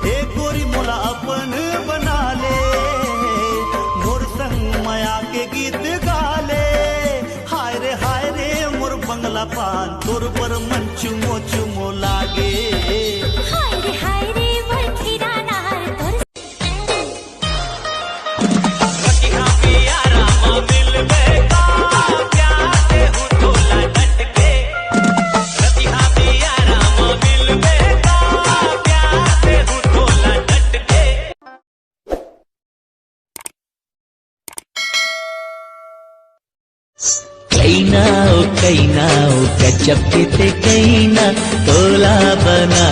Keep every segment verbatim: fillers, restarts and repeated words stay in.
ए गोरी मोला अपन बना ले, मोर संग मया के गीत गा ले। हाय रे हाय रे मोर बंगला पान, तोर बर मन चुमो चुमो लागे। हाय रे हाय रे मोर खीरा नार तोर। कैना ओ कैना ओ गजब के ते कैना तोला बना।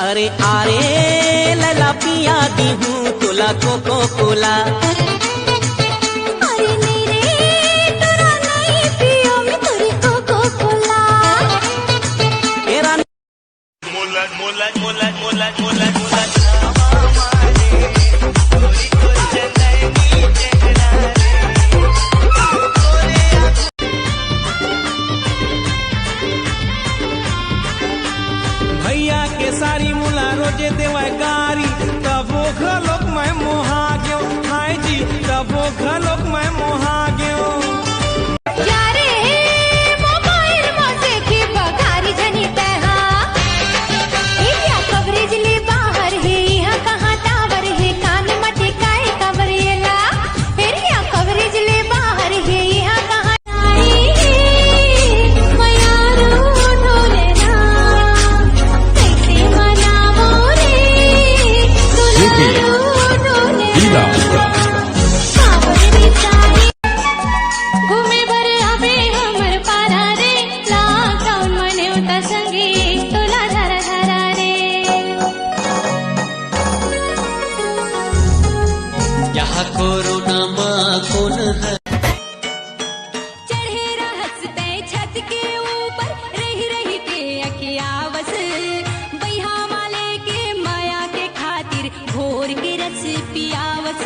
अरे आरे लला पिया दीहू तोला कोको कोला। अरे नहीं रे तोरा नहीं पियो मैं तोरी कोको कोला। ए रानी भैया के सारी मुला रोजे देवय गारी, तबो घलोक मैं मोहा गेव। हाय जी, तबो घलोक मैं मोहा गेव। जा रे मोबाइल म से की बघारी जनी तैहा। एरिया कवरेज ले बाहर हे, इहाँ कहाँ टावर हे, कान म टिकाए काबर येला। एरिया कवरेज ले बाहर हे, इहाँ कहाँ आई हे, मयारू ढोले ना, कैसे मनावो रे, दुलारू ढोले ना। घूमे बर आबे हमर पारा रे, लॉकडाउन म नेवता संगी तोला धरा धरा रे। यहाँ कोरोना म कोन है? चढ़े रहस तै छत के ऊपर, रही रही के अखियावस, बइहा माले के मया के खातिर घोर के रस पियावस।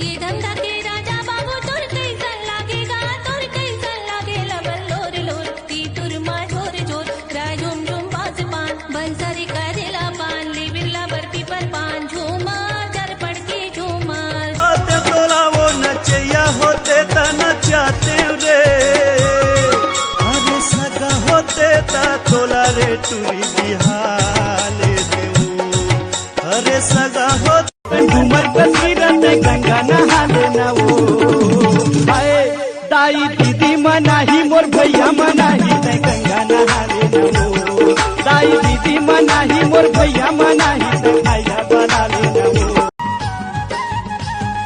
ये धंधा के राजा बाबू तोर कैसन लागेगा, तोर कैसन लागेला बल्लोर लोर, तीतुर मा झोर झोर, राय झुम झुम बास पान, बंसरी करेला पान, ले बिरला बर्फी पर पान, झूमा जर पड़की झूमा। आते तोला वो नचैया होते त नचाते रे, अरे सगा होते त तोला रे टूरी बिहाले देऊ। अरे सगा हो घूमर कसीरत गंगा नहा लेना वो। आए दाई दीदी मनाही मोर भैया मनाही तै गंगा नहा लेना वो। दाई दीदी मनाही मोर भैया मनाही तै भैया बना लेना वो।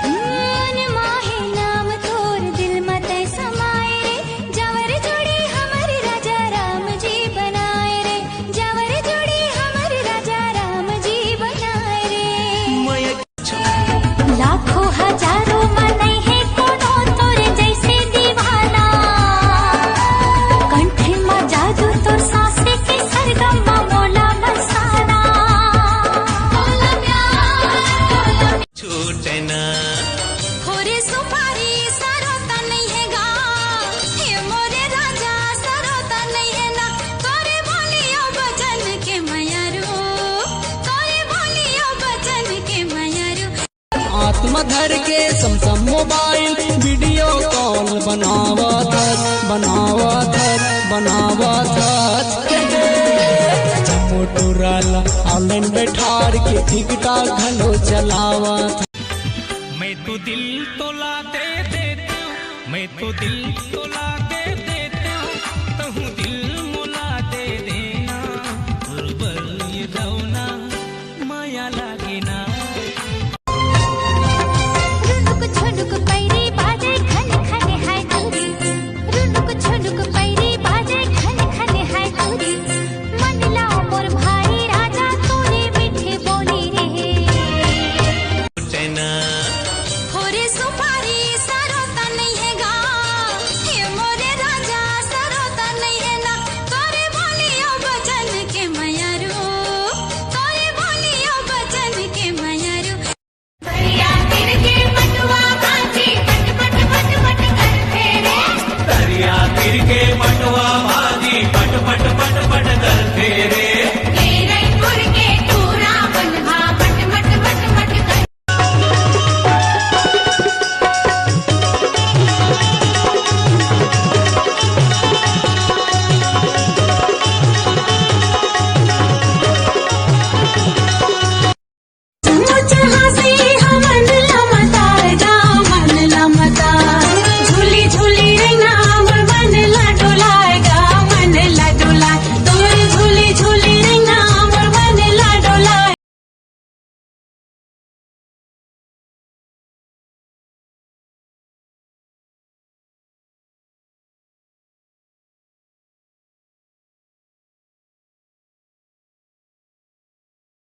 मन माहे नाम तोर दिल म तै समाए रे, जावर जोड़ी हमर राजा राम जी बनाए रे, जावर जोड़ी हमर राजा राम जी बनाए रे। लाखों हजारों म नइ हे कोनो तोर जैसे दीवाना, कंठ म जादू तोर सांस के सरगम म मोला बसाना। छूटे ना। खोरे सुपारी सरोता नइ हे गा, हे मोरे राजा सरोता नइ हे ना, तोरे बोलियो बचन के मयारू, तोरे बोलियो बचन के मयारू। आत्मा धर के समसम मोबाइल वीडियो कॉल बनावत हस, बनावत हस, बनावत हस। मोटू राला ऑनलाइन बैठार के टिकटॉक घलो चलावत। मैं तो दिल तोला दे देता हूँ, मैं तो दिल तोला